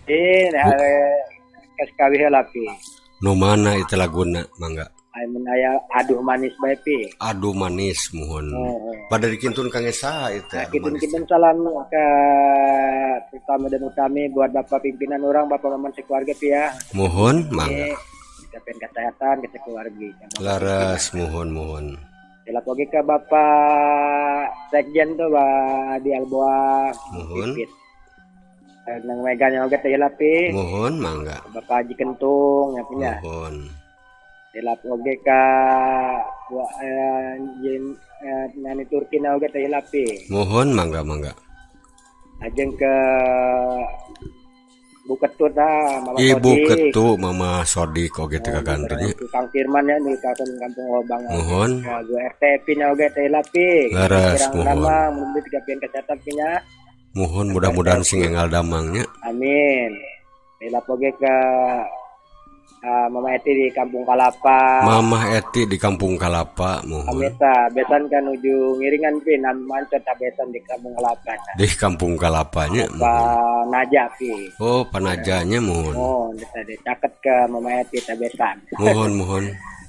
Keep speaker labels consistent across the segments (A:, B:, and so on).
A: Nah, SKW heula, Pi.
B: Nu mana itu laguna, mangga?
A: Amun aya Aduh Manis bae, Pi.
B: Aduh Manis, muhun.
A: Heeh.
B: Pada dikintun kangge saha itu
A: Nah,
B: Aduh Manis?
A: Kitun-kitun salam ke terutama dan utami buat bapak pimpinan urang, Bapak Maman sekeluarga, Pi, ya.
B: Muhun, mangga.
A: Ini kita kesehatan ke keluarga.
B: Laras, muhun muhun.
A: Tilap oge ke Bapak Sekjen tuh, Pak Adi Alboa.
B: Muhun.
A: Pipit. Nang Megan oge teh, Pi.
B: Muhun, mangga.
A: Bapak Haji Kentung ya punya.
B: Muhun.
A: Tilap oge ka jen nani Turki na oge teh, Pi.
B: Muhun, mangga mangga.
A: Ajeng ke Bu Ketut ah, Mama
B: Ibu
A: Sodik.
B: Ketu Mama Sodik oge teh kagantennya.
A: Kang Firman ya di kawasan Kampung Obang.
B: Muhun.
A: Ya, gue RT Pi oge teh, Pi.
B: Laras,
A: Kirang
B: muhun.
A: damang, mudah tiga kesehatan pinya.
B: Muhun, mudah-mudahan sing enggal damangnya.
A: Amin. Tilap oge ke Mama Eti di Kampung Kalapa.
B: Mamah Eti di Kampung Kalapa, muhun.
A: Ameta, besan kan nuju ngiringan, Pi, nam mancot besan di Kampung Kalapa.
B: Di Kampung Kalapanya, muhun.
A: Pak Naja, Pi.
B: Oh, panajanya, muhun.
A: Oh, tadi caket ke Mama Eti besan.
B: Muhun muhun.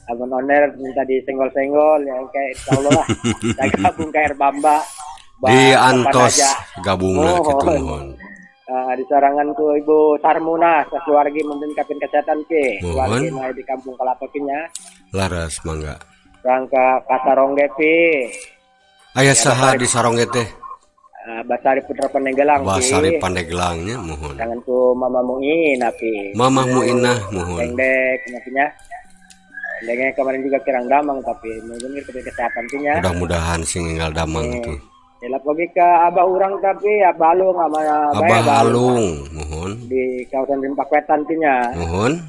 A: Abang owner minta disenggol-senggol ya, kayak insya Allah lah. Saya gabung ke Air Bamba.
B: Di antos
A: Panaja.
B: gabungna kitu, muhun.
A: Di sarangan ku Ibu Sarmuna keluarga mungkin kapin kesehatan, Pi.
B: Muhun.
A: Keluarga di Kampung Kelapa nya.
B: Laras, mangga.
A: Rangka Kasarongge, Pi.
B: Aya saha di Sarongge teh?
A: Basari Putra Pandeglang, Pi.
B: Basari Pandeglangnya, muhun.
A: Tangan ku Mama Muin, Pi.
B: Mamah Muinah, muhun.
A: Pendek nya. Pendeknya kemarin juga kirang damang, tapi mungkin kapin kesehatan nya.
B: Mudah-mudahan sing enggal damang tuh.
A: Tilap oge ke abah urang, tapi Abah Alung sama
B: Abah Alung, muhun.
A: Di kawasan Rimpak Wetan nya.
B: Muhun.